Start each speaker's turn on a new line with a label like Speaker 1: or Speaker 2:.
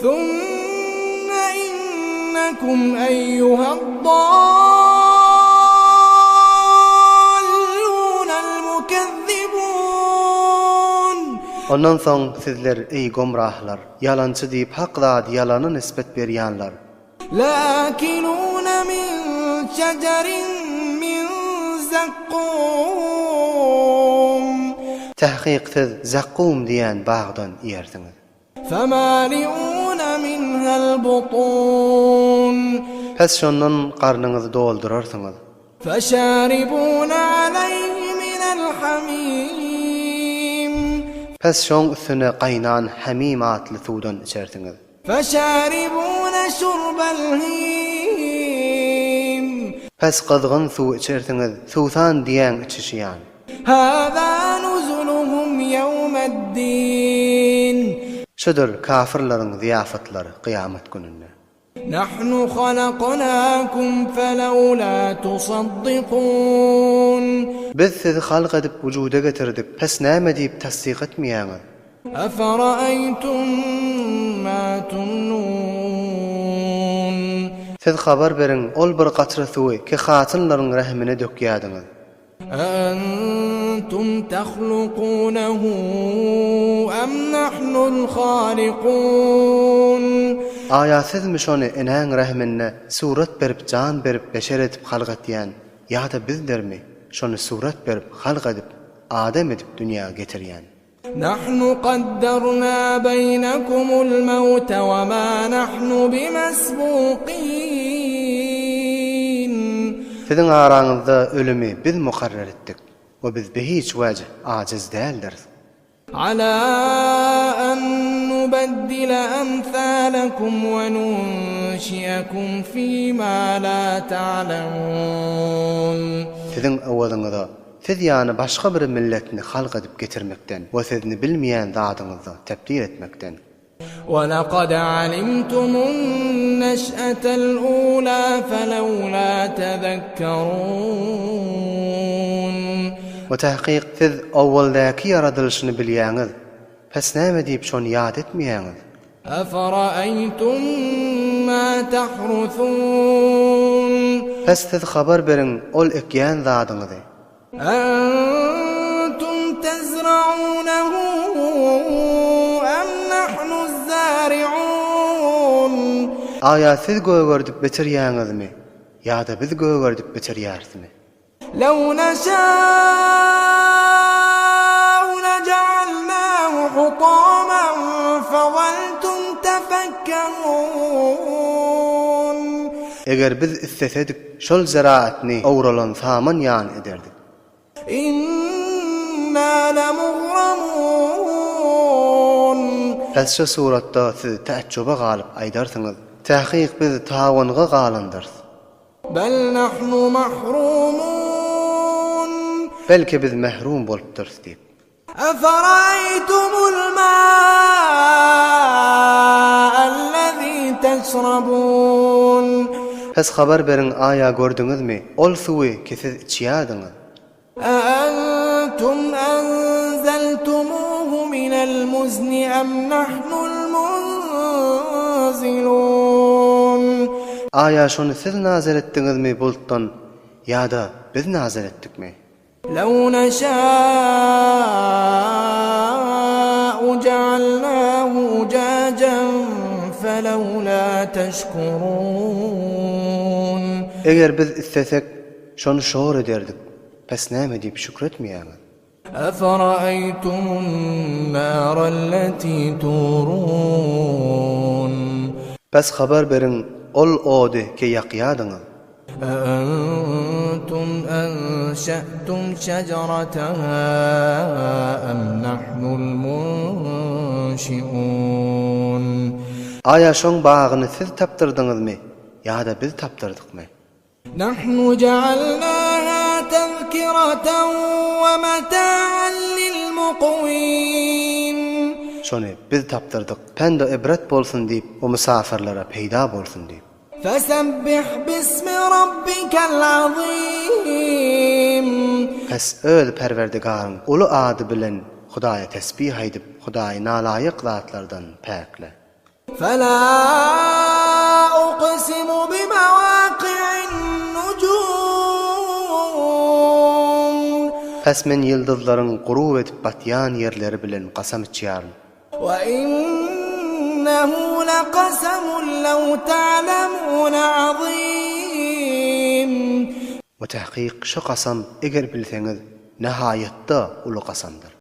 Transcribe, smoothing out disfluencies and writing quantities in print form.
Speaker 1: Summa innekum eýýuhad-dallunal mukezzibun.
Speaker 2: Ondan soň sizler, eý, gomrahlar, ýalançy diýip hak zady ýalana nisbet berýänler!
Speaker 1: Lâkilûne min şecerin min zekkûm.
Speaker 2: Tahkyk siz Zakkum diýen bagdan iýersiňiz.
Speaker 1: Femâliûne minhel butûn.
Speaker 2: Pes şondan garnyňyzy doldurarsyňyz.
Speaker 1: Feşâribûne aleýhi minel hamîm.
Speaker 2: Pes şoň üstüne gaýnan Hamîm atly suwdan içersiňiz.
Speaker 1: Feşâribûne şurbel hîm.
Speaker 2: Pes gyzgyn suw içersiňiz, suwsan diýäň içişi ýan.
Speaker 1: Hâzâ nuzuluhum ýewmeddîn.
Speaker 2: Şudur kafyrlaryň zyýafatlary kyýamat gününde.
Speaker 1: Nahnu halaknâkum felewlâ tusaddikûn.
Speaker 2: Biz sizi halk edip wujuda getirdik, pes näme diýip tassyk etmeýäňiz?
Speaker 1: Eferaeytum ma tumnun.
Speaker 2: Siz habar beriň, ol bir katra suwy ki hatynlaryň rähimine dökýädiňiz.
Speaker 1: Eantum tahlukunehu em nahnul halikun.
Speaker 2: Aýa sizmi şony enäň rähiminde surat berip jan berip beşer edip halk etýän ýa-da bizlermi şony surat berip halk edip adam edip dünýä getirýän?
Speaker 1: Nahnu kaddarna beýnekumul mewte we ma nahnu bimesbukin.
Speaker 2: Siziň araňyzda ölümi biz mukarrer etdik we biz bihiç wejh ajiz däldiris.
Speaker 1: Ala en nubeddile emsalekum we nunşiyekum fima la ta'lemun.
Speaker 2: Siziň owazyňyza Siz ýany başga bir milletni halk edip getirmekden we sizni bilmeýän zadyňyzda tebdil etmekden.
Speaker 1: وَلَقَدْ عَلِمْتُمُ النَّشْأَةَ الْأُولَىٰ فَلَوْلَا تَذَكَّرُونَ.
Speaker 2: We tahkyk siz owwaldäki ýaradylyşyny bilýäňiz, pes näme diýip şony ýat etmeýäňiz?
Speaker 1: Eferaeytum ma tahrusun.
Speaker 2: Pes siz habar beriň ol ekýän zadyňyzy.
Speaker 1: Entum tezraunehu em nahnuz zariun.
Speaker 2: Aýa siz gögerdip bitirýäňizmi ýa-da biz gögerdip bitirýärismi?
Speaker 1: Lew neşâ'u leja'alnâhu hutâmen fezaltum tefekkerûn.
Speaker 2: Eger biz islesedik, şol ziraatny owralan saman ýaly ederdik.
Speaker 1: Innâ lemugramûn.
Speaker 2: Pes şo suratda siz täjjübe galyp aýdarsyňyz, Takyk biz tawanga galandyrys.
Speaker 1: Bel nahnu mahrumun.
Speaker 2: Belki biz mährum bolupdyrys diýip.
Speaker 1: Eferaeytumul mâ'ellezî teşrabûn.
Speaker 2: Pes habar beriň aýa gördüňizmi ol suwy ki siz içýärdiňiz.
Speaker 1: Eantum enzeltumuhu minel muzni em nahnul munzilun.
Speaker 2: Aýa şony siz nazyl etdiňizmi bulutdan ýa-da biz nazyl etdikmi?
Speaker 1: Lew neşâ'u je'alnâhu ucâcen felewlâ teşkurûn.
Speaker 2: Eger biz islesek, şony şor ederdik. Pes näme diýip şükretmeýäňiz?
Speaker 1: Eferaeytumun-nârelletî tûrûn.
Speaker 2: Pes habar beriň, ol ody ki ýakýadyňyz.
Speaker 1: Eantum enşe'tum şeceretehâ em nahnul munşi'ûn.
Speaker 2: Aýa şoň bagyny siz tapdyrdyňyzmy ýa-da biz tapdyrdykmy?
Speaker 1: Nahnu ja'alnaha tezkireten we meta'an lilmukwin.
Speaker 2: Şony biz tapdyrdyk, pend-u-ibret bolsun diýip we mysafyrlara peýda bolsun diýip.
Speaker 1: Fesebbih bismi rabbikel azim.
Speaker 2: Pes öz Perwerdigaryň uly ady bilen Hudaýa tesbih aýdyp, Hudaýy nalaýyk zatlardan päkle.
Speaker 1: Fela uqsimu bimewaki'in nujum.
Speaker 2: Pes men ýyldyzlaryň gurub edip batýan ýerleri bilen kasam içýärin.
Speaker 1: We innehu lekasemun lew ta'lemune azim.
Speaker 2: We tahkyk şu kasam eger bilseňiz, nihaýatda uly kasamdyr.